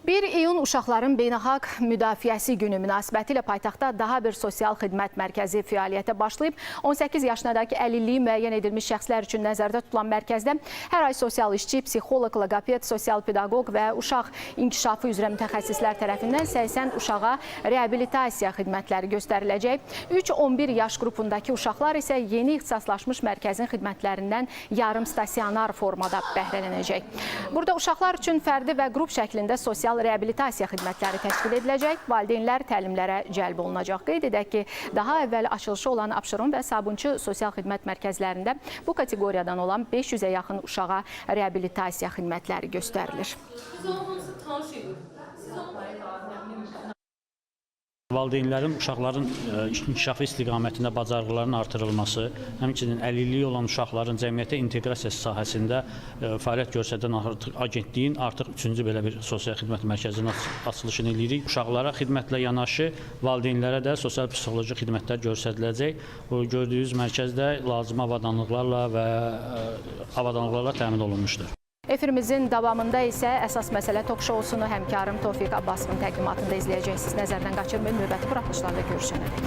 1 iyun Uşaqların Beynəlxalq Müdafiəsi Günü münasibətilə paytaxtda daha bir sosial xidmət mərkəzi fəaliyyətə başlayıb. 18 yaşındakı əlilliyi müəyyən edilmiş şəxslər üçün nəzərdə tutulan mərkəzdə hər ay sosial işçi, psixoloq, loqoped, sosial pedaqoq və uşaq inkişafı üzrə mütəxəssislər tərəfindən 80 uşağa reabilitasiya xidmətləri göstəriləcək. 3-11 yaş qrupundakı uşaqlar isə yeni ixtisaslaşmış mərkəzin xidmətlərindən yarım stasionar formada bəhrələnəcək. Burada uşaqlar üçün fərdi və qrup şəklində sosial reabilitasiya xidmətləri təşkil ediləcək, valideynlər təlimlərə cəlb olunacaq. Qeyd edək ki, daha əvvəl açılışı olan Abşeron və Sabunçu sosial xidmət mərkəzlərində bu kateqoriyadan olan 500-ə yaxın uşağa reabilitasiya xidmətləri göstərilir. Biz onu hamısı tanış idik. Siz onu Valideynlərin uşaqların inkişafı istiqamətində bacarıqlarının artırılması, həmçinin əlilliyi olan uşaqların cəmiyyətə inteqrasiyası sahəsində fəaliyyət göstərən artıq agentliyin artıq üçüncü belə bir sosial xidmət mərkəzinin açılışını eləyirik. Uşaqlara xidmətlə yanaşı valideynlərə də sosial psixoloji xidmətlər göstəriləcək. Bu gördüyünüz mərkəzdə lazımi avadanlıqlarla və avadanlıqlarla təmin olunmuşdur. Efirimizin davamında isə əsas məsələ tok-şousunu həmkarım Tofiq Abbasovun təqdimatında izləyəcəksiniz. Nəzərdən qaçırmayın, növbəti buraxılışlarda görüşənədək.